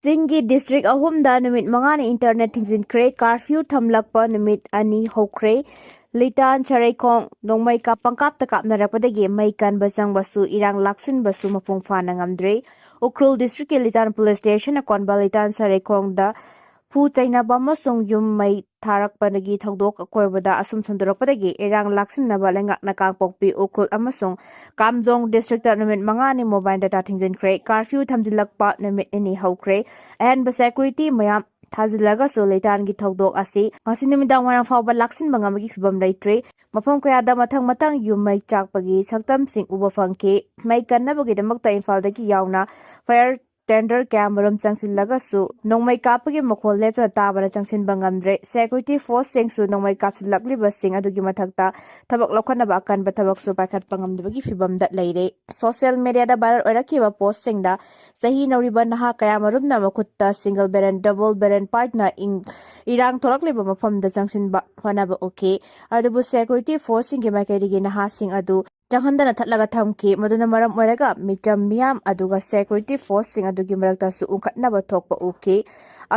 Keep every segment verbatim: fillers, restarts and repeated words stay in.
ꯆꯤꯡꯒꯤ ꯗꯤꯁꯇ꯭ꯔꯤꯛ ꯑꯍꯨꯝꯗ ꯅꯨꯃꯤꯠ ꯃꯉꯥꯅꯤ ꯏꯟꯇꯔꯅꯦꯠ ꯊꯤꯡꯖꯤꯟꯈ꯭ꯔꯦ꯫ ꯀꯥꯔꯐ꯭ꯌꯨ ꯊꯝꯂꯛꯄ ꯅꯨꯃꯤꯠ ꯑꯅꯤ ꯍꯧꯈ꯭ꯔꯦ꯫ ꯂꯤꯇꯥꯟ ꯁꯔꯩꯈꯣꯡ ꯅꯣꯡꯃꯩ ꯀꯥꯞ-, ꯄꯪꯀꯥꯞꯇ ꯀꯥꯞꯅꯔꯛꯄꯗꯒꯤ ꯃꯩ ꯀꯟꯕ ꯆꯪꯕꯁꯨ ꯏꯔꯥꯡ ꯂꯥꯛꯁꯤꯟꯕꯁꯨ ꯃꯄꯨꯡ ꯐꯥꯅ ꯉꯝꯗ꯭ꯔꯦ꯫ ꯎꯈ꯭ꯔꯨꯜ ꯗꯤꯁꯇ꯭ꯔꯤꯛꯀꯤ ꯂꯤꯇꯥꯟ ꯄꯨꯂꯤꯁ ꯁ꯭ꯇꯦꯁꯟꯅ ꯀꯣꯟꯕ ꯂꯤꯇꯥꯟ ꯁꯔꯩꯈꯣꯡꯗ ꯐꯨ ꯆꯩꯅꯕ ꯑꯃꯁꯨꯡ ꯌꯨꯝ ꯃꯩ ꯊꯥꯔꯛꯄꯗꯒꯤ ꯊꯧꯗꯣꯛ ꯑꯀꯣꯏꯕꯗ ꯑꯁꯨꯝ ꯁꯟꯗꯣꯔꯛꯄꯗꯒꯤ ꯏꯔꯥꯡ ꯂꯥꯛꯁꯤꯟꯅꯕ ꯂꯩꯉꯥꯛꯅ ꯀꯥꯡꯄꯣꯛꯄꯤ, ꯎꯈ꯭ꯔꯨꯜ ꯑꯃꯁꯨꯡ ꯀꯥꯝꯖꯣꯡ ꯗꯤꯁꯇ꯭ꯔꯤꯛꯇ ꯅꯨꯃꯤꯠ ꯃꯉꯥꯅꯤ ꯃꯣꯕꯥꯏꯜ ꯗꯇꯥ ꯊꯤꯡꯖꯤꯟꯈ꯭ꯔꯦ꯫ ꯀꯥꯔꯐ꯭ꯌꯨ ꯊꯝꯖꯤꯜꯂꯛꯄ ꯅꯨꯃꯤꯠ ꯅꯤꯅꯤ ꯍꯧꯈ꯭ꯔꯦ꯫ ꯑꯍꯦꯟꯕ ꯁꯦꯀ꯭ꯌꯨꯔꯤꯇꯤ ꯃꯌꯥꯝ ꯊꯥꯖꯤꯜꯂꯒꯁꯨ ꯂꯤꯇꯥꯟꯒꯤ ꯊꯧꯗꯣꯛ ꯑꯁꯤ ꯉꯁꯤ ꯅꯨꯃꯤꯗꯥꯡ ꯋꯥꯏꯔꯝ ꯐꯥꯎꯕ ꯂꯥꯛꯁꯤꯟꯕ ꯉꯝꯕꯒꯤ ꯐꯤꯕꯝ ꯂꯩꯇ꯭ꯔꯦ꯫ ꯃꯐꯝ ꯀꯌꯥꯗ ꯃꯊꯪ ꯃꯊꯪ ꯌꯨꯝ ꯃꯩ ꯆꯥꯛꯄꯒꯤ ꯁꯛꯇꯝꯁꯤꯡ ꯎꯕ ꯐꯪꯈꯤ꯫ ꯃꯩ ꯀꯟꯅꯕꯒꯤꯗꯃꯛꯇ ꯏꯝꯐꯥꯜꯗꯒꯤ ꯌꯥꯎꯅ ꯐꯥꯌꯔ ꯇꯦꯟꯗꯔ ꯀꯌꯥꯃꯔꯨꯝ ꯆꯪꯁꯤꯜꯂꯒꯁꯨ ꯅꯣꯡꯃꯩ ꯀꯥꯞꯄꯒꯤ ꯃꯈꯣꯜ ꯂꯦꯞꯇꯅ ꯇꯥꯕꯅ ꯆꯪꯁꯤꯟꯕ ꯉꯝꯗ꯭ꯔꯦ꯫ ꯁꯦꯀ꯭ꯌꯨꯔꯤꯇꯤ ꯐꯣꯔꯁꯁꯤꯡꯁꯨ ꯅꯣꯡꯃꯩ ꯀꯥꯞꯁꯤꯜꯂꯛꯂꯤꯕꯁꯤꯡ ꯑꯗꯨꯒꯤ ꯃꯊꯛꯇ ꯊꯕꯛ ꯂꯧꯈꯠꯅꯕ ꯑꯀꯟꯕ ꯊꯕꯛꯁꯨ ꯄꯥꯏꯈꯠꯄ ꯉꯝꯗꯕꯒꯤ ꯐꯤꯕꯝꯗ ꯂꯩꯔꯦ꯫ ꯁꯣꯁꯤꯌꯦꯜ ꯃꯤꯗꯤꯌꯥꯗ ꯚꯥꯏꯔꯦꯜ ꯑꯣꯏꯔꯛꯈꯤꯕ ꯄꯣꯁꯁꯤꯡꯗ ꯆꯍꯤ ꯅꯧꯔꯤꯕ ꯅꯍꯥ ꯀꯌꯥꯃꯔꯨꯝꯅ ꯃꯈꯨꯠꯇ ꯁꯤꯡꯒꯜ ꯕꯦꯔꯦꯜ, ꯗꯕꯜ ꯕꯦꯔꯦꯜ ꯄꯥꯏꯗꯨꯅ ꯏꯪ-, ꯏꯔꯥꯡ ꯊꯣꯛꯂꯛꯂꯤꯕ ꯃꯐꯝꯗ ꯆꯪꯁꯤꯟꯕ ꯍꯣꯠꯅꯕ ꯎꯈꯤ꯫ ꯑꯗꯨꯕꯨ ꯁꯦꯀ꯭ꯌꯨꯔꯤꯇꯤ ꯐꯣꯔꯁꯁꯤꯡꯒꯤ ꯃꯥꯏꯀꯩꯗꯒꯤ ꯅꯍꯥꯁꯤꯡ ꯑꯗꯨ ꯆꯪꯍꯟꯗꯅ ꯊꯠꯂꯒ ꯊꯝꯈꯤ꯫ ꯃꯗꯨꯅ ꯃꯔꯝ ꯑꯣꯏꯔꯒ ꯃꯤꯆꯝ ꯃꯤꯌꯥꯝ ꯑꯗꯨꯒ ꯁꯦꯀ꯭ꯌꯨꯔꯤꯇꯤ ꯐꯣꯔꯁꯁꯤꯡ ꯑꯗꯨꯒꯤ ꯃꯔꯛꯇꯁꯨ ꯎꯪꯈꯠꯅꯕ ꯊꯣꯛꯄ ꯎꯈꯤ꯫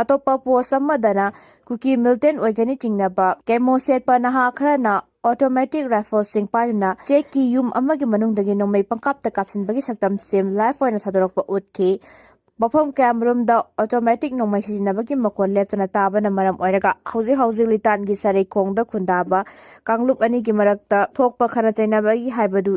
ꯑꯇꯣꯞꯄ ꯄꯣꯁ ꯑꯃꯗꯅ ꯀꯨꯀꯤ ꯃꯤꯂꯤꯇꯦꯟꯠ ꯑꯣꯏꯒꯅꯤ ꯆꯤꯡꯅꯕ ꯀꯦꯃꯣ ꯁꯦꯠꯄ ꯅꯍꯥ ꯈꯔꯅ ꯑꯣꯇꯣꯃꯦꯇꯤꯛ ꯔꯥꯏꯐꯜꯁꯤꯡ ꯄꯥꯏꯗꯨꯅ ꯆꯦꯛꯀꯤ ꯌꯨꯝ ꯑꯃꯒꯤ ꯃꯅꯨꯡꯗꯒꯤ ꯅꯣꯡꯃꯩ ꯄꯪꯀꯥꯞꯇ ꯀꯥꯞꯁꯤꯟꯕꯒꯤ ꯁꯛꯇꯝꯁꯤꯡ ꯂꯥꯏꯚ ꯑꯣꯏꯅ ꯊꯥꯗꯣꯔꯛꯄ ꯎꯠꯈꯤ꯫ ꯃꯐꯝ ꯀꯌꯥꯃꯔꯨꯝꯗ ꯑꯣꯇꯣꯃꯦꯇꯤꯛ ꯅꯣꯡꯃꯩ ꯁꯤꯖꯤꯟꯅꯕꯒꯤ ꯃꯈꯣꯜ ꯂꯦꯞꯇꯅ ꯇꯥꯕꯅ ꯃꯔꯝ ꯑꯣꯏꯔꯒ ꯍꯧꯖꯤꯛ ꯍꯧꯖꯤꯛ ꯂꯤꯇꯥꯟꯒꯤ ꯁꯔꯩꯈꯣꯡꯗ ꯈꯨꯟꯗꯥꯕ ꯀꯥꯡꯂꯨꯞ ꯑꯅꯤꯒꯤ ꯃꯔꯛꯇ ꯊꯣꯛꯄ ꯈꯠꯅ ꯆꯩꯅꯕꯒꯤ ꯍꯥꯏꯕꯗꯨ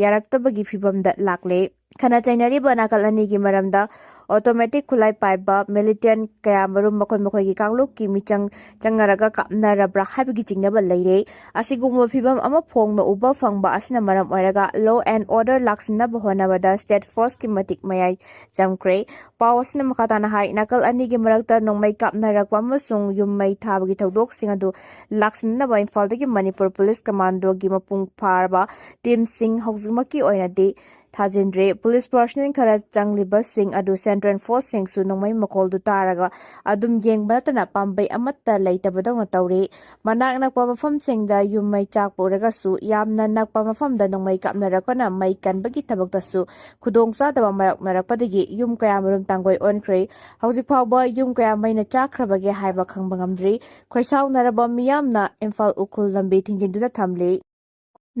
ꯌꯥꯔꯛꯇꯕꯒꯤ ꯐꯤꯕꯝꯗ ꯂꯥꯛꯂꯦ꯫ ꯈꯠꯅ ꯆꯩꯅꯔꯤꯕ ꯅꯥꯀꯜ ꯑꯅꯤꯒꯤ ꯃꯔꯝꯗ ꯑꯣꯇꯣꯃꯦꯇꯤꯛ ꯈꯨꯠꯂꯥꯏ ꯄꯥꯏꯕ ꯃꯤꯂꯤꯇꯦꯟꯠ ꯀꯌꯥꯃꯔꯨꯝ ꯃꯈꯣꯏ ꯃꯈꯣꯏꯒꯤ ꯀꯥꯡꯂꯨꯞꯀꯤ ꯃꯤꯆꯪ ꯆꯪꯅꯔꯒ ꯀꯥꯞꯅꯔꯕ꯭ꯔꯥ ꯍꯥꯏꯕꯒꯤ ꯆꯤꯡꯅꯕ ꯂꯩꯔꯦ꯫ ꯑꯁꯤꯒꯨꯝꯕ ꯐꯤꯕꯝ ꯑꯃ ꯐꯣꯡꯅ ꯎꯕ ꯐꯪꯕ ꯑꯁꯤꯅ ꯃꯔꯝ ꯑꯣꯏꯔꯒ ꯂꯣ ꯑꯦꯟ ꯑꯣꯔꯗꯔ ꯂꯥꯛꯁꯤꯟꯅꯕ ꯍꯣꯠꯅꯕꯗ ꯁ꯭ꯇꯦꯠ ꯐꯣꯔꯁꯀꯤ ꯃꯇꯤꯛ ꯃꯌꯥꯏ ꯆꯝꯈ꯭ꯔꯦ꯫ ꯄꯥꯎ ꯑꯁꯤꯅ ꯃꯈꯥ ꯇꯥꯅ ꯍꯥꯏ, ꯅꯥꯀꯜ ꯑꯅꯤꯒꯤ ꯃꯔꯛꯇ ꯅꯣꯡꯃꯩ ꯀꯥꯞꯅꯔꯛꯄ ꯑꯃꯁꯨꯡ ꯌꯨꯝ ꯃꯩ ꯊꯥꯕꯒꯤ ꯊꯧꯗꯣꯛꯁꯤꯡ ꯑꯗꯨ ꯂꯥꯛꯁꯤꯟꯅꯕ ꯏꯝꯐꯥꯜꯗꯒꯤ ꯃꯅꯤꯄꯨꯔ ꯄꯨꯂꯤꯁ ꯀꯃꯥꯟꯗꯣꯒꯤ ꯃꯄꯨꯡ ꯐꯥꯔꯕ ꯇꯤꯝꯁꯤꯡ ꯍꯧꯖꯤꯛꯃꯛꯀꯤ ꯑꯣꯏꯅꯗꯤ ꯊꯥꯖꯤꯟꯗ꯭ꯔꯤ꯫ ꯄꯨꯂꯤꯁ ꯄꯔꯁꯅꯦꯜ ꯈꯔ ꯆꯪꯂꯤꯕꯁꯤꯡ ꯑꯗꯨ ꯁꯦꯟꯇ꯭ꯔꯦꯜ ꯐꯣꯔꯁꯁꯤꯡꯁꯨ ꯅꯣꯡꯃꯩ ꯃꯈꯣꯜꯗꯨ ꯇꯥꯔꯒ ꯑꯗꯨꯝ ꯌꯦꯡꯕ ꯅꯠꯇꯅ ꯄꯥꯝꯕꯩ ꯑꯃꯠꯇ ꯂꯩꯇꯕꯗꯧꯅ ꯇꯧꯔꯤ꯫ ꯃꯅꯥꯛ ꯅꯛꯄ ꯃꯐꯝꯁꯤꯡꯗ ꯌꯨꯝ ꯃꯩ ꯆꯥꯛꯄ ꯎꯔꯒꯁꯨ ꯌꯥꯝꯅ ꯅꯛꯄ ꯃꯐꯝꯗ ꯅꯣꯡꯃꯩ ꯀꯥꯞꯅꯔꯛꯄꯅ ꯃꯩ ꯀꯟꯕꯒꯤ ꯊꯕꯛꯇꯁꯨ ꯈꯨꯗꯣꯡꯆꯥꯗꯕ ꯃꯥꯌꯣꯛꯅꯔꯛꯄꯗꯒꯤ ꯌꯨꯝ ꯀꯌꯥꯃꯔꯨꯝ ꯇꯥꯡꯒꯣꯏ ꯑꯣꯟꯈ꯭ꯔꯦ꯫ ꯍꯧꯖꯤꯛ ꯐꯥꯎꯕ ꯌꯨꯝ ꯀꯌꯥ ꯃꯩꯅ ꯆꯥꯛꯈ꯭ꯔꯕꯒꯦ ꯍꯥꯏꯕ ꯈꯪꯕ ꯉꯝꯗ꯭ꯔꯤ꯫ ꯈꯣꯏꯁꯥꯎꯅꯔꯕ ꯃꯤꯌꯥꯝꯅ ꯏꯝꯐꯥꯜ ꯎꯈ꯭ꯔꯨꯜ ꯂꯝꯕꯤ ꯊꯤꯡꯖꯤꯟꯗꯨꯅ ꯊꯝꯂꯤ꯫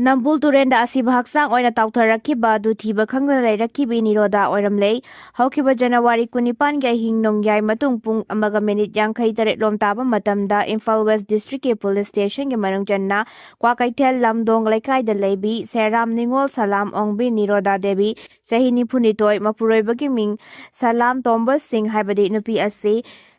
ꯅꯝꯕꯨꯜ ꯇꯨꯔꯦꯟꯗ ꯑꯁꯤꯕ ꯍꯛꯆꯥꯡ ꯑꯣꯏꯅ ꯇꯥꯎꯊꯔꯛꯈꯤꯕ ꯑꯗꯨ ꯊꯤꯕ ꯈꯪꯗꯅ ꯂꯩꯔꯛꯈꯤꯕꯤ ꯅꯤꯔꯣꯗꯥ ꯑꯣꯏꯔꯝꯂꯦ꯫ ꯍꯧꯈꯤꯕ ꯖꯅꯋꯥꯔꯤ ꯀꯨꯟꯅꯤꯄꯥꯟꯒꯤ ꯑꯍꯤꯡ ꯅꯣꯡꯌꯥꯏ ꯃꯇꯨꯡ ꯄꯨꯡ ꯑꯃꯒ ꯃꯤꯅꯤꯠ ꯌꯥꯡꯈꯩ ꯇꯔꯦꯠ ꯂꯣꯝ ꯇꯥꯕ ꯃꯇꯝꯗ ꯏꯝꯐꯥꯜ ꯋꯦꯁ ꯗꯤꯁꯇ꯭ꯔꯤꯛꯀꯤ ꯄꯨꯂꯤꯁ ꯁ꯭ꯇꯦꯁꯟꯒꯤ ꯃꯅꯨꯡ ꯆꯟꯅ ꯀ꯭ꯋꯥꯀꯩꯊꯦꯜ ꯂꯝꯗꯣꯡ ꯂꯩꯀꯥꯏꯗ ꯂꯩꯕꯤ ꯁꯦꯔꯥꯝ ꯅꯤꯉꯣꯜ ꯁꯂꯥꯝ ꯑꯣꯡꯕꯤ ꯅꯤꯔꯣꯗꯥ ꯗꯦꯕꯤ, ꯆꯍꯤ ꯅꯤꯐꯨꯅꯤꯊꯣꯏ, ꯃꯄꯨꯔꯣꯏꯕꯒꯤ ꯃꯤꯡ ꯁꯂꯥꯝ ꯇꯣꯝꯕ ꯁꯤꯡ ꯍꯥꯏꯕꯗꯤ ꯅꯨꯄꯤ ꯑꯁꯤ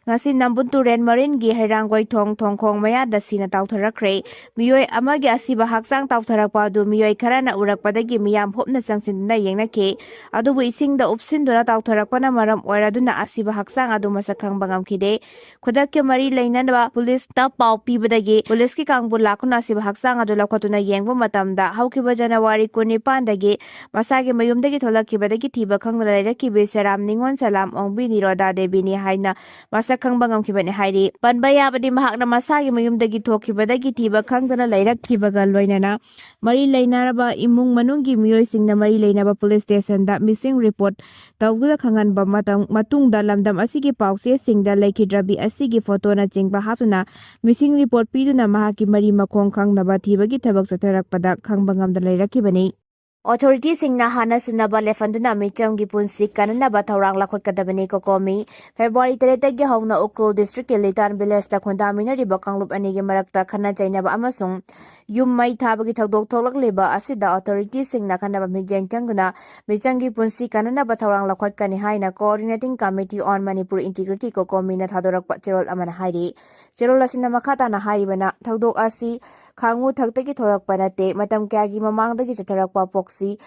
ꯉꯁꯤ ꯅꯝꯕꯨꯜ ꯇꯨꯔꯦꯟ ꯃꯔꯤꯟꯒꯤ ꯍꯩꯔꯥꯡꯒꯣꯏꯊꯣꯡ ꯊꯣꯡꯈꯣꯡ ꯃꯌꯥꯗ ꯁꯤꯅ ꯇꯥꯎꯊꯔꯛꯈ꯭ꯔꯦ꯫ ꯃꯤꯑꯣꯏ ꯑꯃꯒꯤ ꯑꯁꯤꯕ ꯍꯛꯆꯥꯡ ꯇꯥꯎꯊꯔꯛꯄ ꯑꯗꯨ ꯃꯤꯑꯣꯏ ꯈꯔꯅ ꯎꯔꯛꯄꯗꯒꯤ ꯃꯤꯌꯥꯝ ꯍꯨꯞꯅ ꯆꯪꯁꯤꯟꯗꯨꯅ ꯌꯦꯡꯅꯈꯤ꯫ ꯑꯗꯨꯕꯨ ꯏꯁꯤꯡꯗ ꯎꯞꯁꯤꯟꯗꯨꯅ ꯇꯥꯎꯊꯔꯛꯄꯅ ꯃꯔꯝ ꯑꯣꯏꯔꯗꯨꯅ ꯑꯁꯤꯕ ꯍꯛꯆꯥꯡ ꯑꯗꯨ ꯃꯁꯛ ꯈꯪꯕ ꯉꯝꯈꯤꯗꯦ꯫ ꯈꯨꯗꯛꯀꯤ ꯃꯔꯤ ꯂꯩꯅꯅꯕ ꯄꯨꯂꯤꯁꯇ ꯄꯥꯎ ꯄꯤꯕꯗꯒꯤ ꯄꯨꯂꯤꯁꯀꯤ ꯀꯥꯡꯕꯨ ꯂꯥꯛꯇꯨꯅ ꯑꯁꯤꯕ ꯍꯛꯆꯥꯡ ꯑꯗꯨ ꯂꯧꯈꯠꯇꯨꯅ ꯌꯦꯡꯕ ꯃꯇꯝꯗ ꯍꯧꯈꯤꯕ ꯖꯅꯋꯥꯔꯤ ꯀꯨꯟꯅꯤꯄꯥꯟꯗꯒꯤ ꯃꯁꯥꯒꯤ ꯃꯌꯨꯝꯗꯒꯤ ꯊꯣꯛꯂꯛꯈꯤꯕꯗꯒꯤ ꯊꯤꯕ ꯈꯪꯗꯅ ꯂꯩꯔꯛꯈꯤꯕꯤ ꯁꯦꯔꯥꯝ ꯅꯤꯉꯣꯜ ꯁꯂꯥꯝ ꯑꯣꯡꯕꯤ ꯅꯤꯔꯣꯗꯥ ꯗꯦꯕꯤꯅꯤ ꯍꯥꯏꯅ ꯃꯁꯛ ꯈꯪꯕ ꯉꯝꯈꯤꯕꯅꯤ ꯍꯥꯏꯔꯤ꯫ ꯄꯟꯕ ꯌꯥꯕꯗꯤ ꯃꯍꯥꯛꯅ ꯃꯁꯥꯒꯤ ꯃꯌꯨꯝꯗꯒꯤ ꯊꯣꯛꯈꯤꯕꯗꯒꯤ ꯊꯤꯕ ꯈꯪꯗꯅ ꯂꯩꯔꯛꯈꯤꯕꯒ ꯂꯣꯏꯅꯅ ꯃꯔꯤ ꯂꯩꯅꯔꯕ ꯏꯃꯨꯡ ꯃꯅꯨꯡꯒꯤ ꯃꯤꯑꯣꯏꯁꯤꯡꯅ ꯃꯔꯤ ꯂꯩꯅꯕ ꯄꯨꯂꯤꯁ ꯁ꯭ꯇꯦꯁꯟꯗ ꯃꯤꯁꯤꯡ ꯔꯤꯄꯣꯔꯠ ꯇꯧꯗꯨꯅ ꯈꯪꯍꯟꯕ ꯃꯇꯝ-, ꯃꯇꯨꯡꯗ ꯂꯝꯗꯝ ꯑꯁꯤꯒꯤ ꯄꯥꯎꯆꯦꯁꯤꯡꯗ ꯂꯩꯈꯤꯗ꯭ꯔꯕꯤ ꯑꯁꯤꯒꯤ ꯐꯣꯇꯣꯅꯆꯤꯡꯕ ꯍꯥꯞꯇꯨꯅ ꯃꯤꯁꯤꯡ ꯔꯤꯄꯣꯔꯠ ꯄꯤꯗꯨꯅ ꯃꯍꯥꯛꯀꯤ ꯃꯔꯤ ꯃꯈꯣꯡ ꯈꯪꯅꯕ ꯊꯤꯕꯒꯤ ꯊꯕꯛ ꯆꯠꯊꯔꯛꯄꯗ ꯈꯪꯕ ꯉꯝꯗꯅ ꯂꯩꯔꯛꯈꯤꯕꯅꯤ꯫ ꯑꯣꯊꯣꯔꯤꯇꯤꯁꯤꯡꯅ ꯍꯥꯟꯅ ꯁꯤꯟꯅꯕ ꯂꯦꯐꯝꯗꯨꯅ ꯃꯤꯆꯝꯒꯤ ꯄꯨꯟꯁꯤ ꯀꯟꯅꯅꯕ ꯊꯧꯔꯥꯡ ꯂꯧꯈꯠꯀꯗꯕꯅꯤ꯫ ꯀꯣꯀꯣꯃꯤ, ꯐꯦꯕ꯭ꯔꯨꯋꯥꯔꯤ ꯇꯔꯦꯠꯇꯒꯤ ꯍꯧꯅ ꯎꯈ꯭ꯔꯨꯜ ꯗꯤꯁꯇ꯭ꯔꯤꯛꯀꯤ ꯂꯤꯇꯥꯟ ꯚꯤꯂꯦꯖꯇ ꯈꯨꯟꯗꯥꯃꯤꯟꯅꯔꯤꯕ ꯀꯥꯡꯂꯨꯞ ꯑꯅꯤꯒꯤ ꯃꯔꯛꯇ ꯈꯠꯅ ꯆꯩꯅꯕ ꯑꯃꯁꯨꯡ ꯌꯨꯝ ꯃꯩ ꯊꯥꯕꯒꯤ ꯊꯧꯗꯣꯛ ꯊꯣꯛꯂꯛꯂꯤꯕ ꯑꯁꯤꯗ ꯑꯣꯊꯣꯔꯤꯇꯤꯁꯤꯡꯅ ꯑꯈꯟꯅꯕ ꯃꯤꯠꯌꯦꯡ ꯆꯪꯗꯨꯅ ꯃꯤꯆꯝꯒꯤ ꯄꯨꯟꯁꯤ ꯀꯟꯅꯅꯕ ꯊꯧꯔꯥꯡ ꯂꯧꯈꯠꯀꯅꯤ ꯍꯥꯏꯅ Coordinating Committee on Manipur Integrity, ꯀꯣꯀꯣꯃꯤꯅ ꯊꯥꯗꯣꯔꯛꯄ ꯆꯦꯔꯣꯜ ꯑꯃꯅ ꯍꯥꯏꯔꯤ꯫ ꯆꯦꯔꯣꯜ ꯑꯁꯤꯅ ꯃꯈꯥ ꯇꯥꯅ ꯍꯥꯏꯔꯤꯕꯅ, ꯊꯧꯗꯣꯛ ꯑꯁꯤ ꯈꯥꯉꯨ ꯊꯛꯇꯒꯤ ꯊꯣꯛꯂꯛꯄ ꯅꯠꯇꯦ, ꯃꯇꯝ ꯀꯌꯥꯒꯤ ꯃꯃꯥꯡꯗꯒꯤ ꯆꯠꯊꯔꯛꯄ ꯄꯣꯛꯁꯤ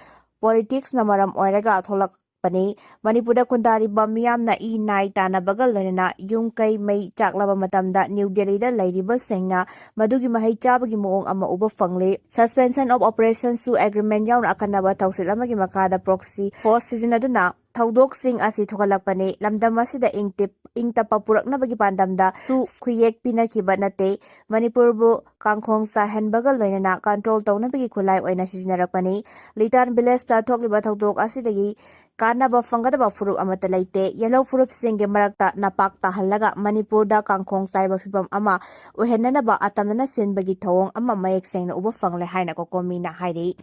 ꯄꯣꯂꯤꯇꯤꯛꯁꯅ ꯃꯔꯝ ꯑꯣꯏꯔꯒ ꯊꯣꯛꯂꯛ-, ꯄꯅꯤ꯫ ꯃꯅꯤꯄꯨꯔꯗ ꯈꯨꯟꯗꯥꯔꯤꯕ ꯃꯤꯌꯥꯝꯅ ꯏ ꯅꯥꯏ ꯇꯥꯅꯕꯒ ꯂꯣꯏꯅꯅ ꯌꯨꯝ ꯀꯩ ꯃꯩ ꯆꯥꯛꯂꯕ ꯃꯇꯝꯗ ꯅ꯭ꯌꯨ ꯗꯦꯜꯂꯤꯗ ꯂꯩꯔꯤꯕꯁꯤꯡꯅ ꯃꯗꯨꯒꯤ ꯃꯍꯩ ꯆꯥꯕꯒꯤ ꯃꯑꯣꯡ ꯑꯃ ꯎꯕ ꯐꯪꯂꯤ꯫ Suspension of Operations ꯁꯨ agreement ꯌꯥꯎꯅ ꯑꯈꯟꯅꯕ ꯊꯧꯁꯤꯜ ꯑꯃꯒꯤ ꯃꯈꯥꯗ proxy force ꯁꯤꯖꯤꯟꯅꯗꯨꯅ ꯊꯧꯗꯣꯛꯁꯤꯡ ꯑꯁꯤ ꯊꯣꯛꯍꯜꯂꯛꯄꯅꯤ꯫ ꯂꯝꯗꯝ ꯑꯁꯤꯗ ꯏꯪ ꯇꯤꯞ-, ꯏꯪ ꯇꯞꯄ ꯄꯨꯔꯛꯅꯕꯒꯤ ꯄꯥꯟꯗꯝꯗ ꯁꯨ ꯈꯨꯌꯦꯛ ꯄꯤꯅꯈꯤꯕ ꯅꯠꯇꯦ꯫ ꯃꯅꯤꯄꯨꯔꯕꯨ ꯀꯥꯡꯈꯣꯡ ꯆꯥꯏꯍꯟꯕꯒ ꯂꯣꯏꯅꯅ control ꯇꯧꯅꯕꯒꯤ ꯈꯨꯠꯂꯥꯏ ꯑꯣꯏꯅ ꯁꯤꯖꯤꯟꯅꯔꯛꯄꯅꯤ꯫ ꯂꯤꯇꯥꯟ village ꯇ ꯊꯣꯛꯂꯤꯕ ꯊꯧꯗꯣꯛ ꯑꯁꯤꯗꯒꯤ ꯀꯥꯟꯅꯕ ꯐꯪꯒꯗꯕ ꯐꯨꯔꯨꯞ ꯑꯃꯠꯇ ꯂꯩꯇꯦ꯫ ꯌꯦꯜꯍꯧ ꯐꯨꯔꯨꯞꯁꯤꯡꯒꯤ ꯃꯔꯛꯇ ꯅꯄꯥꯛ ꯇꯥꯍꯜꯂꯒ ꯃꯅꯤꯄꯨꯔꯗ ꯀꯥꯡꯈꯣꯡ ꯆꯥꯏꯕ ꯐꯤꯚꯝ ꯑꯃ ꯑꯣꯏꯍꯟꯅꯅꯕ ꯑꯇꯝꯅꯅ ꯁꯤꯟꯕꯒꯤ ꯊꯧꯑꯣꯡ ꯑꯃ ꯃꯌꯦꯛ ꯁꯦꯡꯅ ꯎꯕ ꯐꯪꯂꯦ ꯍꯥꯏꯅ ꯀꯣꯀꯣꯃꯤꯅ ꯍꯥꯏꯔꯤ꯫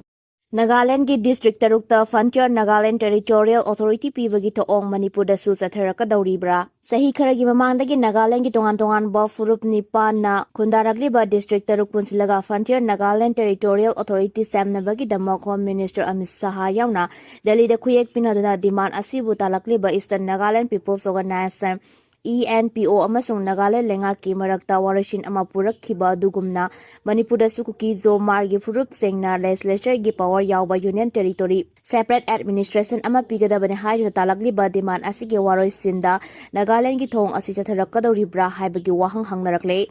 ꯅꯥꯒꯥꯂꯦꯟꯗꯒꯤ district ꯇꯔꯨꯛꯇ Frontier Nagaland Territorial Authority ꯄꯤꯕꯒꯤ ꯊꯧꯑꯣꯡ ꯃꯅꯤꯄꯨꯔꯗꯁꯨ ꯆꯠꯊꯔꯛꯀꯗꯧꯔꯤꯕ꯭ꯔꯥ? ꯆꯍꯤ ꯈꯔꯒꯤ ꯃꯃꯥꯡꯗꯒꯤ ꯅꯥꯒꯥꯂꯦꯟꯗꯒꯤ ꯇꯣꯉꯥꯟ ꯇꯣꯉꯥꯟꯕ ꯐꯨꯔꯨꯞ ꯅꯤꯄꯥꯟꯅ ꯈꯨꯟꯗꯥꯔꯛꯂꯤꯕ district ꯇꯔꯨꯛ ꯄꯨꯟꯁꯤꯜꯂꯒ Frontier Nagaland Territorial Authority ꯁꯦꯝꯅꯕꯒꯤꯗꯃꯛ Home Minister Amit ꯁꯍꯥ ꯌꯥꯎꯅ ꯗꯦꯜꯂꯤꯗ ꯈꯨꯌꯦꯛ ꯄꯤꯅꯗꯨꯅ demand ꯑꯁꯤꯕꯨ ꯇꯥꯂꯛꯂꯤꯕ Eastern Nagaland People's Organization, E N P O, ꯑꯃꯁꯨꯡ ꯅꯥꯒꯥꯂꯦꯟ ꯂꯩꯉꯥꯛꯀꯤ ꯃꯔꯛꯇ ꯋꯥꯔꯣꯏꯁꯤꯟ ꯑꯃ ꯄꯨꯔꯛꯈꯤꯕ ꯑꯗꯨꯒꯨꯝꯅ ꯃꯅꯤꯄꯨꯔꯗꯁꯨ ꯀꯨꯀꯤ-ꯖꯣ ꯃꯥꯔꯒꯤ ꯐꯨꯔꯨꯞꯁꯤꯡꯅ legislature ꯒꯤ power ꯌꯥꯎꯕ Union Territory separate administration ꯑꯃ ꯄꯤꯒꯗꯕꯅꯤ ꯍꯥꯏꯗꯨꯅ ꯇꯥꯂꯛꯂꯤꯕ demand ꯑꯁꯤꯒꯤ ꯋꯥꯔꯣꯏꯁꯤꯟꯗ ꯅꯥꯒꯥꯂꯦꯟꯗꯒꯤ ꯊꯧꯑꯣꯡ ꯑꯁꯤ ꯆꯠꯊꯔꯛꯀꯗꯧꯔꯤꯕ꯭ꯔꯥ ꯍꯥꯏꯕꯒꯤ ꯋꯥꯍꯪ ꯍꯪꯅꯔꯛꯂꯦ꯫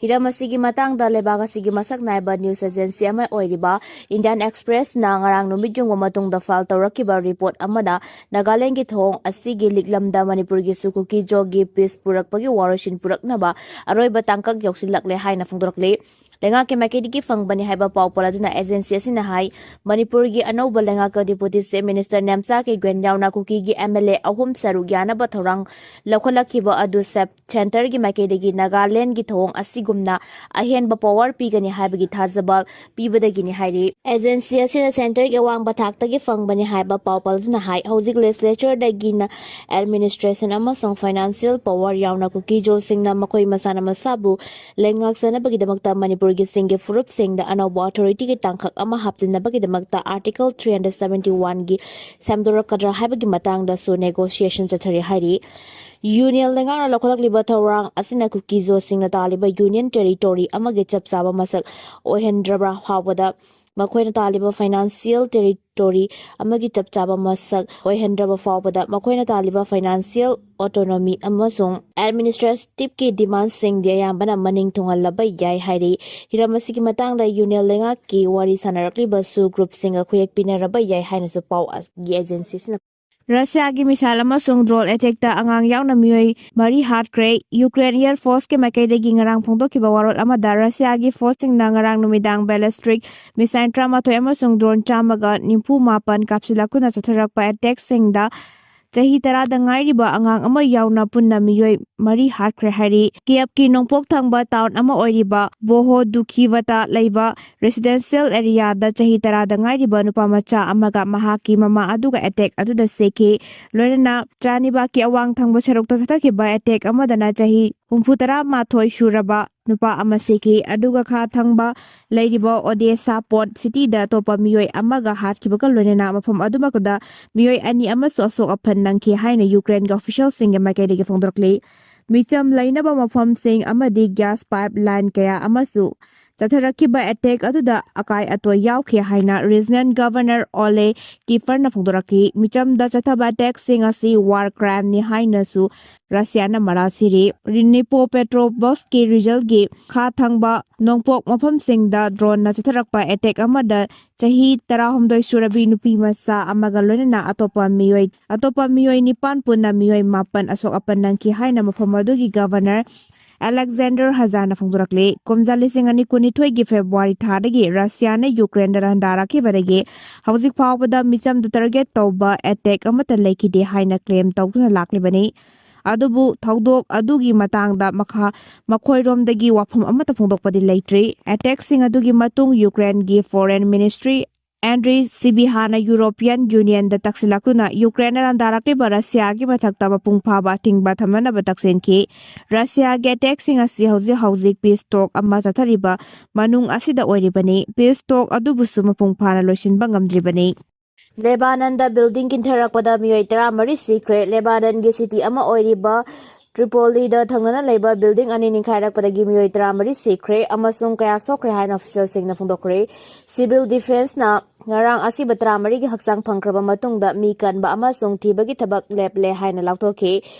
ꯍꯤꯔꯝ ꯑꯁꯤꯒꯤ ꯃꯇꯥꯡꯗ ꯂꯩꯕꯥꯛ ꯑꯁꯤꯒꯤ ꯃꯁꯛ ꯅꯥꯏꯕ news agency ꯑꯃ ꯑꯣꯏꯔꯤꯕ Indian Express ꯅ ꯉꯔꯥꯡ ꯅꯨꯃꯤꯠ ꯌꯨꯡꯕ ꯃꯇꯨꯡꯗ file ꯇꯧꯔꯛꯈꯤꯕ report ꯑꯃꯗ ꯅꯥꯒꯥꯂꯦꯟꯗꯒꯤ ꯊꯧꯑꯣꯡ ꯑꯁꯤꯒꯤ ꯂꯤꯛꯂꯝꯗ ꯃꯅꯤꯄꯨꯔꯒꯤꯁꯨ ꯀꯨꯀꯤ-ꯖꯣꯒꯤ peace ꯄꯨꯔꯛꯄꯒꯤ ꯋꯥꯔꯣꯏꯁꯤꯟ ꯄꯨꯔꯛꯅꯕ ꯑꯔꯣꯏꯕ ꯇꯥꯡꯀꯛ ꯌꯧꯁꯤꯜꯂꯛꯂꯦ ꯍꯥꯏꯅ ꯐꯣꯡꯗꯣꯔꯛꯂꯤ꯫ ꯂꯩꯉꯥꯛꯀꯤ ꯃꯥꯏꯀꯩꯗꯒꯤ ꯐꯪꯕꯅꯤ ꯍꯥꯏꯕ ꯄꯥꯎ ꯄꯣꯜ ꯑꯗꯨꯅ agency ꯑꯁꯤꯅ ꯍꯥꯏ, ꯃꯅꯤꯄꯨꯔꯒꯤ ꯑꯅꯧꯕ ꯂꯩꯉꯥꯛꯀ Deputy Chief Minister ꯅꯦꯝꯆꯥ ꯀꯤꯒ꯭ꯋꯦꯟ ꯌꯥꯎꯅ ꯀꯨꯀꯤꯒꯤ M L A ꯑꯍꯨꯝ ꯁꯔꯨꯛ ꯌꯥꯅꯕ ꯊꯧꯔꯥꯡ ꯂꯧꯈꯠꯂꯛꯈꯤꯕ ꯑꯗꯨ ꯁꯦꯞ-, centre ꯒꯤ ꯃꯥꯏꯀꯩꯗꯒꯤ ꯅꯥꯒꯥꯂꯦꯟꯗꯒꯤ ꯊꯧꯑꯣꯡ ꯑꯁꯤꯒꯨꯝꯅ ꯑꯍꯦꯟꯕ power ꯄꯤꯒꯅꯤ ꯍꯥꯏꯕꯒꯤ ꯊꯥꯖꯕ ꯄꯤꯕꯗꯒꯤꯅꯤ ꯍꯥꯏꯔꯤ꯫ Agency ꯑꯁꯤꯅ centre ꯒꯤ ꯑꯋꯥꯡꯕ ꯊꯥꯛꯇꯒꯤ ꯐꯪꯕꯅꯤ ꯍꯥꯏꯕ ꯄꯥꯎ ꯄꯜꯗꯨꯅ ꯍꯥꯏ, ꯍꯧꯖꯤꯛ legislature ꯗꯒꯤꯅ administration ꯑꯃꯁꯨꯡ financial power ꯌꯥꯎꯅ ꯀꯨꯀꯤ-ꯖꯣꯁꯤꯡꯅ ꯃꯈꯣꯏ ꯃꯁꯥꯅ ꯃꯁꯥꯕꯨ ꯂꯩꯉꯥꯛꯆꯅꯕꯒꯤꯗꯃꯛꯇ ꯃꯅꯤꯄꯨꯔꯒꯤ ꯁꯤꯡꯒꯤ ꯐꯨꯔꯨꯞꯁꯤꯡꯗ ꯑꯅꯧꯕ authority ꯒꯤ ꯇꯥꯡꯀꯛ ꯑꯃ ꯍꯥꯞꯆꯤꯟꯅꯕꯒꯤꯗꯃꯛꯇ Article three hundred seventy one ꯒꯤ ꯁꯦꯝꯗꯣꯔꯛꯀꯗ꯭ꯔꯥ ꯍꯥꯏꯕꯒꯤ ꯃꯇꯥꯡꯗꯁꯨ negotiation ꯆꯠꯊꯔꯤ ꯍꯥꯏꯔꯤ꯫ Union ꯂꯩꯉꯥꯛꯅ ꯂꯧꯈꯠꯂꯛꯂꯤꯕ ꯊꯧꯔꯥꯡ ꯑꯁꯤꯅ ꯀꯨꯀꯤ-ꯖꯣꯁꯤꯡꯅ ꯇꯥꯜꯂꯤꯕ Union Territory ꯑꯃꯒꯤ ꯆꯞ ꯆꯥꯕ ꯃꯁꯛ ꯑꯣꯏꯍꯟꯗ꯭ꯔꯕ꯭ꯔꯥ ꯐꯥꯎꯕꯗ ꯃꯈꯣꯏꯅ ꯇꯥꯜꯂꯤꯕ financial territory ꯑꯃꯒꯤ ꯆꯞ ꯆꯥꯕ ꯃꯁꯛ ꯑꯣꯏꯍꯟꯗ꯭ꯔꯕ ꯐꯥꯎꯕꯗ ꯃꯈꯣꯏꯅ ꯇꯥꯜꯂꯤꯕ financial autonomy ꯑꯃꯁꯨꯡ administrative ꯀꯤ demand ꯁꯤꯡꯗꯤ ꯑꯌꯥꯝꯕꯅ ꯃꯅꯤꯡ ꯊꯨꯡꯍꯜꯂꯕ ꯌꯥꯏ ꯍꯥꯏꯔꯤ꯫ ꯍꯤꯔꯝ ꯑꯁꯤꯒꯤ ꯃꯇꯥꯡꯗ union ꯂꯩꯉꯥꯛꯀꯤ ꯋꯥꯔꯤ ꯁꯥꯅꯔꯛꯂꯤꯕꯁꯨ group ꯁꯤꯡꯒ ꯈꯨꯌꯦꯛ ꯄꯤꯅꯔꯕ ꯌꯥꯏ ꯍꯥꯏꯅꯁꯨ ꯄꯥꯎꯒꯤ agency ꯁꯤꯅ ꯔꯁꯤꯌꯥꯒꯤ missile ꯑꯃꯁꯨꯡ drone attack ꯇ ꯑꯉꯥꯡ ꯌꯥꯎꯅ ꯃꯤꯑꯣꯏ ꯃꯔꯤ ꯍꯥꯠꯈ꯭ꯔꯦ꯫ Ukraine Air Force ꯀꯤ ꯃꯥꯏꯀꯩꯗꯒꯤ ꯉꯔꯥꯡ ꯐꯣꯡꯗꯣꯛꯈꯤꯕ ꯋꯥꯔꯣꯜ ꯑꯃꯗ, ꯔꯁꯤꯌꯥꯒꯤ force ꯁꯤꯡꯅ ꯉꯔꯥꯡ ꯅꯨꯃꯤꯗꯥꯡ ballistic missile ꯇꯔꯥꯃꯥꯊꯣꯏ ꯑꯃꯁꯨꯡ drone ꯆꯥꯝꯃꯒ ꯅꯤꯐꯨ ꯃꯥꯄꯟ ꯀꯥꯞꯁꯤꯜꯂꯛꯇꯨꯅ ꯆꯠꯊꯔꯛꯄ attack ꯁꯤꯡꯗ ꯆꯍꯤ ꯇꯔꯥꯗ ꯉꯥꯏꯔꯤꯕ ꯑꯉꯥꯡ ꯑꯃ ꯌꯥꯎꯅ ꯄꯨꯟꯅ ꯃꯤꯑꯣꯏ ꯃꯔꯤ ꯍꯥꯠꯈ꯭ꯔꯦ ꯍꯥꯏꯔꯤ꯫ Kyiv ꯀꯤ ꯅꯣꯡꯄꯣꯛ ꯊꯪꯕ town ꯑꯃ ꯑꯣꯏꯔꯤꯕ ꯕꯣꯍꯣꯗꯨꯈꯤꯚꯇ ꯂꯩꯕ residential area ꯗ ꯆꯍꯤ ꯇꯔꯥꯗ ꯉꯥꯏꯔꯤꯕ ꯅꯨꯄꯥ ꯃꯆꯥ ꯑꯃꯒ ꯃꯍꯥꯛꯀꯤ ꯃꯃꯥ ꯑꯗꯨꯒ attack ꯑꯗꯨꯗ ꯁꯤꯈꯤ꯫ ꯂꯣꯏꯅꯅ ꯆꯥꯅꯤꯕꯥꯛꯀꯤ ꯑꯋꯥꯡ ꯊꯪꯕ ꯁꯔꯨꯛꯇ ꯆꯠꯊꯈꯤꯕ attack ꯑꯃꯗꯅ ꯆꯍꯤ ꯍꯨꯝꯐꯨ ꯇꯔꯥ ꯃꯥꯊꯣꯏ ꯁꯨꯔꯕ ꯅꯨꯄꯥ ꯑꯃ ꯁꯤꯈꯤ, ꯑꯗꯨꯒ ꯈꯥ ꯊꯪꯕ ꯂꯩꯔꯤꯕ Odessa port city ꯗ ꯑꯇꯣꯞꯄ ꯃꯤꯑꯣꯏ ꯑꯃꯒ ꯍꯥꯠꯈꯤꯕꯒ ꯂꯣꯏꯅꯅ ꯃꯐꯝ ꯑꯗꯨꯃꯛꯇꯗ ꯃꯤꯑꯣꯏ ꯑꯅꯤ ꯑꯃꯁꯨ ꯑꯁꯣꯛ ꯑꯄꯟ ꯅꯪꯈꯤ ꯍꯥꯏꯅ Ukraine ꯒꯤ official ꯁꯤꯡꯒꯤ ꯃꯥꯏꯀꯩꯗꯒꯤ ꯐꯣꯡꯗꯣꯔꯛꯂꯤ꯫ ꯃꯤꯆꯝ ꯂꯩꯅꯕ ꯃꯐꯝꯁꯤꯡ ꯑꯃꯗꯤ gas pipeline ꯀꯌꯥ ꯑꯃꯁꯨ ꯆꯠꯊꯔꯛꯈꯤꯕ attack ꯑꯗꯨꯗ ꯑꯀꯥꯏ ꯑꯇꯣꯏ ꯌꯥꯎꯈꯤ ꯍꯥꯏꯅ regional governor Ole Kiefer ꯅ ꯐꯣꯡꯗꯣꯔꯛꯈꯤ꯫ ꯃꯤꯆꯝꯗ ꯆꯠꯊꯕ attack ꯁꯤꯡ ꯑꯁꯤ war crime ꯅꯤ ꯍꯥꯏꯅꯁꯨ ꯔꯁꯤꯌꯥꯅ ꯃꯔꯥꯜ ꯁꯤꯔꯤ꯫ Dnipropetrovsk ꯀꯤ region ꯒꯤ ꯈꯥ ꯊꯪꯕ ꯅꯣꯡꯄꯣꯛ ꯃꯐꯝꯁꯤꯡꯗ drone ꯅ ꯆꯠꯊꯔꯛꯄ attack ꯑꯃꯗ ꯆꯍꯤ ꯇꯔꯥꯍꯨꯝꯗꯣꯏ ꯁꯨꯔꯕꯤ ꯅꯨꯄꯤ ꯃꯆꯥ ꯑꯃꯒ ꯂꯣꯏꯅꯅ ꯑꯇꯣꯞꯄ ꯃꯤꯑꯣꯏ, ꯑꯇꯣꯞꯄ ꯃꯤꯑꯣꯏ ꯅꯤꯄꯥꯟ ꯄꯨꯟꯅ ꯃꯤꯑꯣꯏ ꯃꯥꯄꯟ ꯑꯁꯣꯛ ꯑꯄꯟ ꯅꯪꯈꯤ ꯍꯥꯏꯅ ꯃꯐꯝ ꯑꯗꯨꯒꯤ governor Alexander Haza ꯅ ꯐꯣꯡꯗꯣꯔꯛꯂꯤ꯫ ꯀꯨꯝꯖꯥ ꯂꯤꯁꯤꯡ ꯑꯅꯤ ꯀꯨꯟꯅꯤꯊꯣꯏꯒꯤ February ꯊꯥꯗꯒꯤ ꯔꯁꯤꯌꯥꯅ Ukraine ꯗ ꯂꯥꯟꯗꯥꯔꯛꯈꯤꯕꯗꯒꯤ ꯍꯧꯖꯤꯛ ꯐꯥꯎꯕꯗ ꯃꯤꯆꯝꯗ target ꯇꯧꯕ attack ꯑꯃꯠꯇ ꯂꯩꯈꯤꯗꯦ ꯍꯥꯏꯅ claim ꯇꯧꯗꯨꯅ ꯂꯥꯛꯂꯤꯕꯅꯤ꯫ ꯑꯗꯨꯕꯨ ꯊꯧꯗꯣꯛ ꯑꯗꯨꯒꯤ ꯃꯇꯥꯡꯗ ꯃꯈꯥ, ꯃꯈꯣꯏꯔꯣꯝꯗꯒꯤ ꯋꯥꯐꯝ ꯑꯃꯠꯇ ꯐꯣꯡꯗꯣꯛꯄꯗꯤ ꯂꯩꯇ꯭ꯔꯤ꯫ Attack ꯁꯤꯡ ꯑꯗꯨꯒꯤ ꯃꯇꯨꯡ Ukraine ꯒꯤ Foreign Minister Andriy Sybiha ꯅ European Union ꯗ ꯇꯛꯁꯤꯜꯂꯛꯇꯨꯅ Ukraine ꯅ ꯂꯥꯟꯗꯥꯔꯛꯂꯤꯕ ꯔꯁꯤꯌꯥꯒꯤ ꯃꯊꯛꯇ ꯃꯄꯨꯡ ꯐꯥꯕ ꯑꯊꯤꯡꯕ ꯊꯝꯅꯅꯕ ꯇꯛꯁꯤꯟꯈꯤ꯫ ꯔꯁꯤꯌꯥꯒꯤ attack ꯁꯤꯡ ꯑꯁꯤ ꯍꯧꯖꯤꯛ ꯍꯧꯖꯤꯛ peace talk ꯑꯃ ꯆꯠꯊꯔꯤꯕ ꯃꯅꯨꯡ ꯑꯁꯤꯗ ꯑꯣꯏꯔꯤꯕꯅꯤ꯫ Peace talk ꯑꯗꯨꯕꯨꯁꯨ ꯃꯄꯨꯡ ꯐꯥꯅ ꯂꯣꯏꯁꯤꯟꯕ ꯉꯝꯗ꯭ꯔꯤꯕꯅꯤ꯫ ꯂꯦꯕꯥꯅꯟꯗ building ꯀꯤꯟꯊꯔꯛꯄꯗ ꯃꯤꯑꯣꯏ ꯇꯔꯥꯃꯔꯤ ꯁꯤꯈ꯭ꯔꯦ꯫ ꯂꯦꯕꯥꯅꯟꯒꯤ city ꯑꯃ ꯑꯣꯏꯔꯤꯕ ꯇ꯭ꯔꯤꯄꯣꯂꯤꯗ ꯊꯪꯅꯅ ꯂꯩꯕ building ꯑꯅꯤ ꯅꯤꯡꯈꯥꯏꯔꯛꯄꯗꯒꯤ ꯃꯤꯑꯣꯏ ꯇꯔꯥꯃꯔꯤ ꯁꯤꯈ꯭ꯔꯦ ꯑꯃꯁꯨꯡ ꯀꯌꯥ ꯁꯣꯛꯈ꯭ꯔꯦ ꯍꯥꯏꯅ officialꯁꯤꯡꯅ ꯐꯣꯡꯗꯣꯛꯈ꯭ꯔꯦ꯫ Civil Defenceꯅ ꯉꯔꯥꯡ ꯑꯁꯤꯕ ꯇꯔꯥꯃꯔꯤꯒꯤ ꯍꯛꯆꯥꯡ ꯐꯪꯈ꯭ꯔꯕ ꯃꯇꯨꯡꯗ ꯃꯤ ꯀꯟꯕ ꯑꯃꯁꯨꯡ ꯊꯤꯕꯒꯤ ꯊꯕꯛ ꯂꯦꯞꯂꯦ ꯍꯥꯏꯅ ꯂꯥꯎꯊꯣꯛꯈꯤ꯫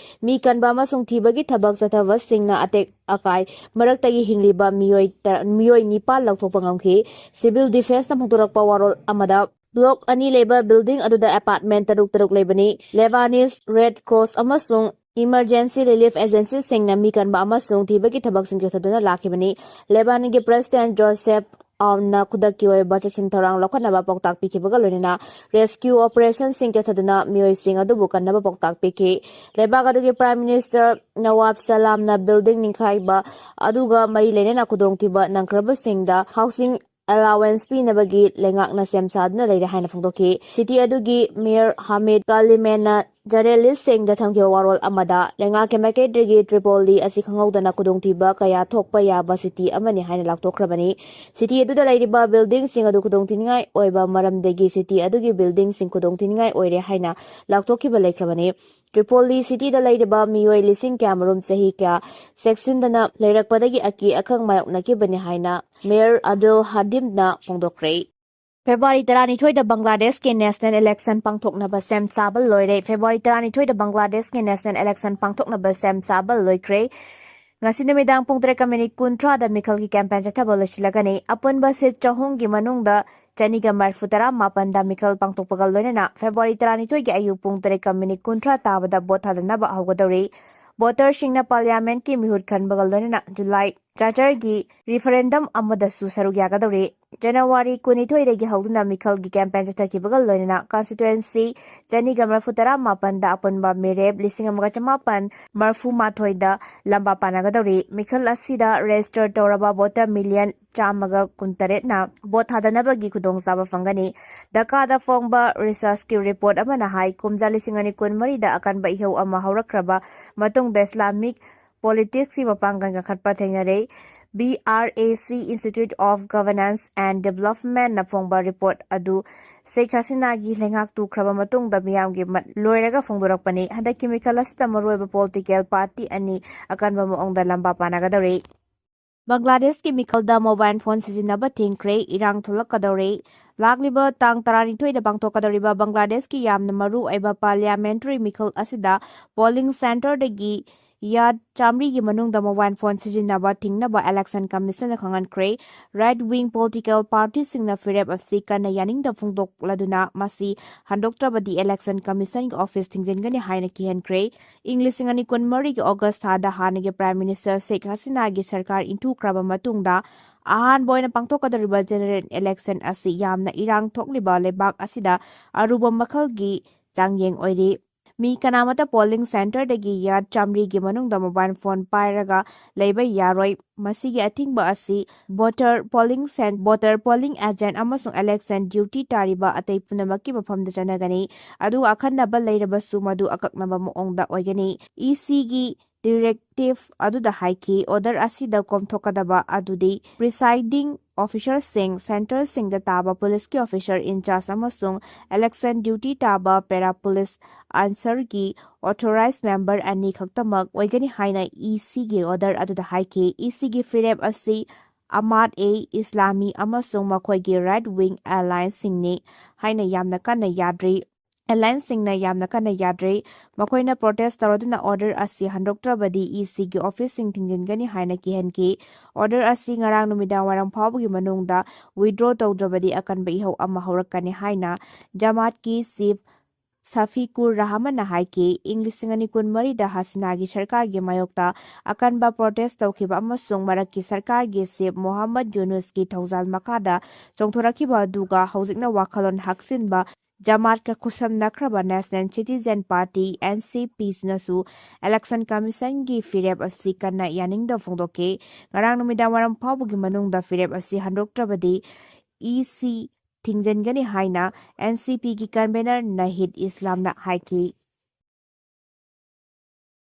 ꯃꯤ ꯀꯟꯕ ꯑꯃꯁꯨꯡ ꯊꯤꯕꯒꯤ ꯊꯕꯛ ꯆꯠꯊꯕꯁꯤꯡꯅ ꯑꯇꯦꯛ ꯑꯀꯥꯏ ꯃꯔꯛꯇꯒꯤ ꯍꯤꯡꯂꯤꯕ ꯃꯤꯑꯣꯏ ꯇ-, ꯃꯤꯑꯣꯏ ꯅꯤꯄꯥꯟ ꯂꯧꯊꯣꯛꯄ ꯉꯝꯈꯤ꯫ Civil Defenceꯅ ꯐꯣꯡꯗꯣꯔꯛꯄ ꯋꯥꯔꯣꯜ ꯑꯃꯗ, block ꯑꯅꯤ ꯂꯩꯕ building ꯑꯗꯨꯗ apartment ꯇꯔꯨꯛ ꯇꯔꯨꯛ ꯂꯩꯕꯅꯤ꯫ Lebanese Red Cross ꯑꯃꯁꯨꯡ Emergency Relief Agencyꯁꯤꯡꯅ ꯃꯤ ꯀꯟꯕ ꯑꯃꯁꯨꯡ ꯊꯤꯕꯒꯤ ꯊꯕꯛꯁꯤꯡ ꯆꯠꯊꯗꯨꯅ ꯂꯥꯛꯈꯤꯕꯅꯤ꯫ ꯂꯦꯕꯥꯟꯒꯤ President Joseph Aounꯅ ꯈꯨꯗꯛꯀꯤ ꯑꯣꯏꯕ ꯆꯦꯛꯁꯤꯟ ꯊꯧꯔꯥꯡ ꯂꯧꯈꯠꯅꯕ ꯄꯥꯎꯇꯥꯛ ꯄꯤꯈꯤꯕꯒ ꯂꯣꯏꯅꯅ rescue operationꯁꯤꯡ ꯆꯠꯊꯗꯨꯅ ꯃꯤꯑꯣꯏꯁꯤꯡ ꯑꯗꯨꯕꯨ ꯀꯟꯅꯕ ꯄꯥꯎꯇꯥꯛ ꯄꯤꯈꯤ꯫ ꯂꯩꯕꯥꯛ ꯑꯗꯨꯒꯤ Prime Minister Nawaf Salamꯅ building ꯅꯤꯡꯈꯥꯏꯕ ꯑꯗꯨꯒ ꯃꯔꯤ ꯂꯩꯅꯅ ꯈꯨꯗꯣꯡꯊꯤꯕ ꯅꯪꯈ꯭ꯔꯕꯁꯤꯡꯗ housing allowance ꯄꯤꯅꯕꯒꯤ ꯂꯩꯉꯥꯛꯅ ꯁꯦꯝ ꯁꯥꯗꯨꯅ ꯂꯩꯔꯦ ꯍꯥꯏꯅ ꯐꯣꯡꯗꯣꯛꯈꯤ꯫ City ꯑꯗꯨꯒꯤ Mayor Hamid Kalimanna journalistꯁꯤꯡꯗ ꯊꯝꯈꯤꯕ ꯋꯥꯔꯣꯜ ꯑꯃꯗ, ꯂꯩꯉꯥꯛꯀꯤ ꯃꯥꯏꯀꯩꯗꯒꯤ ꯇ꯭ꯔꯤꯄꯣꯂꯤ ꯑꯁꯤ ꯈꯪꯍꯧꯗꯅ ꯈꯨꯗꯣꯡꯊꯤꯕ ꯀꯌꯥ ꯊꯣꯛꯄ ꯌꯥꯕ city ꯑꯃꯅꯤ ꯍꯥꯏꯅ ꯂꯥꯎꯊꯣꯛꯈ꯭ꯔꯕꯅꯤ꯫ City ꯑꯗꯨꯗ ꯂꯩꯔꯤꯕ buildingꯁꯤꯡ ꯑꯗꯨ ꯈꯨꯗꯣꯡꯊꯤꯅꯤꯡꯉꯥꯏ ꯑꯣꯏꯕ ꯃꯔꯝꯗꯒꯤ city ꯑꯗꯨꯒꯤ buildingꯁꯤꯡ ꯈꯨꯗꯣꯡꯊꯤꯅꯤꯡꯉꯥꯏ ꯑꯣꯏꯔꯦ ꯍꯥꯏꯅ ꯂꯥꯎꯊꯣꯛꯈꯤꯕ ꯂꯩꯈ꯭ꯔꯕꯅꯤ꯫ ꯇ꯭ꯔꯤꯄꯣꯂꯤ cityꯗ ꯂꯩꯔꯤꯕ ꯃꯤꯑꯣꯏ ꯂꯤꯁꯤꯡ ꯀꯌꯥꯃꯔꯨꯝ ꯆꯍꯤ ꯀꯌꯥ ꯆꯦꯛꯁꯤꯟꯗꯅ ꯂꯩꯔꯛꯄꯗꯒꯤ ꯑꯀꯤ ꯑꯈꯪ ꯃꯥꯌꯣꯛꯅꯈꯤꯕꯅꯤ ꯍꯥꯏꯅ Mayor Abdul Hadimꯅ ꯐꯣꯡꯗꯣꯛꯈ꯭ꯔꯦ꯫ February ꯇꯔꯥꯅꯤꯊꯣꯏꯗ ꯕꯪꯒ꯭ꯂꯥꯗꯦꯁꯀꯤ national election ꯄꯥꯡꯊꯣꯛꯅꯕ ꯁꯦꯝ ꯁꯥꯕ ꯂꯣꯏꯔꯦ꯫ February ꯇꯔꯥꯅꯤꯊꯣꯏꯗ ꯕꯪꯒ꯭ꯂꯥꯗꯦꯁꯀꯤ national election ꯄꯥꯡꯊꯣꯛꯅꯕ ꯁꯦꯝ ꯁꯥꯕ ꯂꯣꯏꯈ꯭ꯔꯦ꯫ ꯉꯁꯤ ꯅꯨꯃꯤꯗꯥꯡ ꯄꯨꯡ ꯇꯔꯦꯠꯀ minute ꯀꯨꯟꯊ꯭ꯔꯥꯗ ꯃꯤꯈꯜꯒꯤ campaign ꯆꯠꯊꯕ ꯂꯣꯏꯁꯤꯜꯂꯒꯅꯤ꯫ ꯑꯄꯨꯟꯕ seat ꯆꯍꯨꯝꯒꯤ ꯃꯅꯨꯡꯗ ꯆꯅꯤꯒ ꯃꯔꯤꯐꯨ ꯇꯔꯥ ꯃꯥꯄꯟꯗ ꯃꯤꯈꯜ ꯄꯥꯡꯊꯣꯛꯄꯒ ꯂꯣꯏꯅꯅ February ꯇꯔꯥꯅꯤꯊꯣꯏꯒꯤ ꯑꯌꯨꯛ ꯄꯨꯡ ꯇꯔꯦꯠꯀ minute ꯀꯨꯟꯊ꯭ꯔꯥ ꯇꯥꯕꯗ vote ꯊꯥꯗꯅꯕ ꯍꯧꯒꯗꯧꯔꯤ꯫ Voterꯁꯤꯡꯅ parliamentꯀꯤ ꯃꯤꯍꯨꯠ ꯈꯟꯕꯒ ꯂꯣꯏꯅꯅ July Charterꯒꯤ referendum ꯑꯃꯗꯁꯨ ꯁꯔꯨꯛ ꯌꯥꯒꯗꯧꯔꯤ꯫ January ꯀꯨꯟꯅꯤꯊꯣꯏꯗꯒꯤ ꯍꯧꯗꯨꯅ ꯃꯤꯈꯜꯒꯤ campaign ꯆꯠꯊꯈꯤꯕꯒ ꯂꯣꯏꯅꯅ constituency ꯆꯅꯤꯒ ꯃꯔꯤꯐꯨ ꯇꯔꯥ ꯃꯥꯄꯟꯗ ꯑꯄꯨꯟꯕ ꯃꯤꯔꯦꯞ ꯂꯤꯁꯤꯡ ꯑꯃꯒ ꯆꯃꯥꯄꯟ ꯃꯔꯤꯐꯨ ꯃꯥꯊꯣꯏꯗ ꯂꯝꯕꯥ ꯄꯥꯅꯒꯗꯧꯔꯤ꯫ ꯃꯤꯈꯜ ꯑꯁꯤꯗ register ꯇꯧꯔꯕ voter million ꯆꯥꯝꯃꯒ ꯀꯨꯟꯇꯔꯦꯠꯅ vote ꯊꯥꯗꯅꯕꯒꯤ ꯈꯨꯗꯣꯡꯆꯥꯕ ꯐꯪꯒꯅꯤ꯫ ꯙꯥꯀꯥꯗ ꯐꯣꯡꯕ researchꯀꯤ report ꯑꯃꯅ ꯍꯥꯏ, ꯀꯨꯝꯖꯥ ꯂꯤꯁꯤꯡ ꯑꯅꯤ ꯀꯨꯟꯃꯔꯤꯗ ꯑꯀꯟꯕ ꯏꯍꯧ ꯑꯃ ꯍꯧꯔꯛꯈ꯭ꯔꯕ ꯃꯇꯨꯡꯗ Islamic politicsꯀꯤ ꯃꯄꯥꯡꯒꯜ ꯀꯟꯈꯠꯄ ꯊꯦꯡꯅꯔꯦ꯫ BRAC Institute of Governance and Developmentꯅ ꯐꯣꯡꯕ report ꯑꯗꯨ ꯁꯦꯈ ꯍꯁꯤꯅꯥꯒꯤ ꯂꯩꯉꯥꯛ ꯇꯨꯈ꯭ꯔꯕ ꯃꯇꯨꯡꯗ ꯃꯤꯌꯥꯝꯒꯤ ꯃꯠ ꯂꯣꯏꯔꯒ ꯐꯣꯡꯗꯣꯔꯛꯄꯅꯤ꯫ ꯍꯟꯗꯛꯀꯤ ꯃꯤꯈꯜ ꯑꯁꯤꯗ ꯃꯔꯨꯑꯣꯏꯕ political party ꯑꯅꯤ ꯑꯀꯟꯕ ꯃꯑꯣꯡꯗ ꯂꯝꯕꯥ ꯄꯥꯅꯒꯗꯧꯔꯤ꯫ ꯕꯪꯒ꯭ꯂꯥꯗꯦꯁꯀꯤ ꯃꯤꯈꯜꯗ mobile phone ꯁꯤꯖꯤꯟꯅꯕ ꯊꯤꯡꯈ꯭ꯔꯦ, ꯏꯔꯥꯡ ꯊꯣꯛꯂꯛꯀꯗꯧꯔꯦ꯫ ꯂꯥꯛꯂꯤꯕ ꯇꯥꯡ ꯇꯔꯥꯅꯤꯊꯣꯏꯗ ꯄꯥꯡꯊꯣꯛꯀꯗꯧꯔꯤꯕ ꯕꯪꯒ꯭ꯂꯥꯗꯦꯁꯀꯤ ꯌꯥꯝꯅ ꯃꯔꯨ ꯑꯣꯏꯕ parliamentary ꯃꯤꯈꯜ ꯑꯁꯤꯗ polling centreꯗꯒꯤ yard ꯆꯥꯃꯔꯤꯒꯤ ꯃꯅꯨꯡꯗ mobile phone ꯁꯤꯖꯤꯟꯅꯕ ꯊꯤꯡꯅꯕ Election Commissionꯅ ꯈꯪꯍꯟꯈ꯭ꯔꯦ꯫ Right wing political partyꯁꯤꯡꯅ ꯐꯤꯔꯦꯞ ꯑꯁꯤ ꯀꯟꯅ ꯌꯥꯅꯤꯡꯗꯕ ꯐꯣꯡꯗꯣꯛꯂꯗꯨꯅ ꯃꯁꯤ ꯍꯟꯗꯣꯛꯇ꯭ꯔꯕꯗꯤ Election Commissionꯒꯤ office ꯊꯤꯡꯖꯤꯟꯒꯅꯤ ꯍꯥꯏꯅ ꯀꯤꯍꯟꯈ꯭ꯔꯦ꯫ ꯏꯪ ꯂꯤꯁꯤꯡ ꯑꯅꯤ ꯀꯨꯟꯃꯔꯤꯒꯤ August ꯊꯥꯗ ꯍꯥꯟꯅꯒꯤ Prime Minister ꯁꯦꯈ ꯍꯁꯤꯅꯥꯒꯤ ꯁꯔꯀꯥꯔ ꯏꯟꯊꯨꯈ꯭ꯔꯕ ꯃꯇꯨꯡꯗ ꯑꯍꯥꯟꯕ ꯑꯣꯏꯅ ꯄꯥꯡꯊꯣꯛꯀꯗꯧꯔꯤꯕ general election ꯑꯁꯤ ꯌꯥꯝꯅ ꯏꯔꯥꯡ ꯊꯣꯛꯂꯤꯕ ꯂꯩꯕꯥꯛ ꯑꯁꯤꯗ ꯑꯔꯨꯕ ꯃꯈꯜꯒꯤ ꯆꯥꯡꯌꯦꯡ ꯑꯣꯏꯔꯤ꯫ ꯃꯤ ꯀꯅꯥꯃꯠꯇ polling centreꯗꯒꯤ yard ꯆꯥꯃꯔꯤꯒꯤ ꯃꯅꯨꯡꯗ mobile phone ꯄꯥꯏꯔꯒ ꯂꯩꯕ ꯌꯥꯔꯣꯏ꯫ ꯃꯁꯤꯒꯤ ꯑꯊꯤꯡꯕ ꯑꯁꯤ voter polling cent-, voter polling agent ꯑꯃꯁꯨꯡ election duty ꯇꯥꯔꯤꯕ ꯑꯇꯩ ꯄꯨꯝꯅꯃꯛꯀꯤ ꯃꯐꯝꯗ ꯆꯠꯅꯒꯅꯤ꯫ ꯑꯗꯨꯒ ꯑꯈꯟꯅꯕ ꯂꯩꯔꯕꯁꯨ ꯃꯗꯨ ꯑꯀꯛꯅꯕ ꯃꯑꯣꯡꯗ ꯑꯣꯏꯒꯅꯤ꯫ ECꯒꯤ directive ꯑꯗꯨꯗ ꯍꯥꯏꯈꯤ, order ꯑꯁꯤꯗ ꯀꯣꯝꯊꯣꯛꯀꯗꯕ ꯑꯗꯨꯗꯤ presiding officerꯁꯤꯡ, centreꯁꯤꯡꯗ ꯇꯥꯕ policeꯀꯤ officer in charge ꯑꯃꯁꯨꯡ election duty ꯇꯥꯕ para police answerꯒꯤ authorized member ꯑꯅꯤ ꯈꯛꯇꯃꯛ ꯑꯣꯏꯒꯅꯤ ꯍꯥꯏꯅ ECꯒꯤ order ꯑꯗꯨꯗ ꯍꯥꯏꯈꯤ꯫ ECꯒꯤ ꯐꯤꯔꯦꯞ ꯑꯁꯤ ꯑꯃꯥꯠ-ꯑꯦ ꯏꯁꯂꯥꯃꯤ ꯑꯃꯁꯨꯡ ꯃꯈꯣꯏꯒꯤ right wing allianceꯁꯤꯡꯅꯤ ꯍꯥꯏꯅ ꯌꯥꯝꯅ ꯀꯟꯅ ꯌꯥꯗ꯭ꯔꯤ꯫ Allianceꯁꯤꯡꯅ ꯌꯥꯝꯅ ꯀꯟꯅ ꯌꯥꯗ꯭ꯔꯤ꯫ ꯃꯈꯣꯏꯅ protest ꯇꯧꯔꯗꯨꯅ order ꯑꯁꯤ ꯍꯟꯗꯣꯛꯇ꯭ꯔꯕꯗꯤ ECꯒꯤ officeꯁꯤꯡ ꯊꯤꯡꯖꯤꯟꯒꯅꯤ ꯍꯥꯏꯅ ꯀꯤꯍꯟꯈꯤ꯫ Order ꯑꯁꯤ ꯉꯔꯥꯡ ꯅꯨꯃꯤꯗꯥꯡ ꯋꯥꯏꯔꯝ ꯐꯥꯎꯕꯒꯤ ꯃꯅꯨꯡꯗ withdraw ꯇꯧꯗ꯭ꯔꯕꯗꯤ ꯑꯀꯟꯕ ꯏꯍꯧ ꯑꯃ ꯍꯧꯔꯛꯀꯅꯤ ꯍꯥꯏꯅ ꯖꯃꯥꯠꯀꯤ chief ꯁꯐꯤꯀꯨꯔ ꯔꯍꯃꯟꯅ ꯍꯥꯏꯈꯤ꯫ ꯏꯪ ꯂꯤꯁꯤꯡ ꯑꯅꯤ ꯀꯨꯟꯃꯔꯤꯗ ꯍꯁꯤꯅꯥꯒꯤ ꯁꯔꯀꯥꯔꯒꯤ ꯃꯥꯌꯣꯛꯇ ꯑꯀꯟꯕ protest ꯇꯧꯈꯤꯕ ꯑꯃꯁꯨꯡ ꯃꯔꯛꯀꯤ ꯁꯔꯀꯥꯔꯒꯤ chief ꯃꯣꯍꯝꯃꯗ ꯌꯨꯅꯨꯁꯀꯤ ꯊꯧꯖꯥꯜ ꯃꯈꯥꯗ ꯆꯣꯡꯊꯣꯔꯛꯈꯤꯕ ꯑꯗꯨꯒ ꯍꯧꯖꯤꯛꯅ ꯋꯥꯈꯜꯂꯣꯟ ꯍꯛꯆꯤꯟꯕ ꯖꯃꯥꯠꯀ ꯈꯨꯠꯁꯝꯅꯈ꯭ꯔꯕ National Citizen Party, NCPꯅꯁꯨ Election Commissionꯒꯤ ꯐꯤꯔꯦꯞ ꯑꯁꯤ ꯀꯟꯅ ꯌꯥꯅꯤꯡꯗꯕ ꯐꯣꯡꯗꯣꯛꯈꯤ꯫ ꯉꯔꯥꯡ ꯅꯨꯃꯤꯗꯥꯡ ꯋꯥꯏꯔꯝ ꯐꯥꯎꯕꯒꯤ ꯃꯅꯨꯡꯗ ꯐꯤꯔꯦꯞ ꯑꯁꯤ ꯍꯟꯗꯣꯛꯇ꯭ꯔꯕꯗꯤ EC ꯊꯤꯡꯖꯤꯟꯒꯅꯤ ꯍꯥꯏꯅ NCPꯒꯤ convener ꯅꯍꯤꯗ ꯏꯁꯂꯥꯝꯅ ꯍꯥꯏꯈꯤ꯫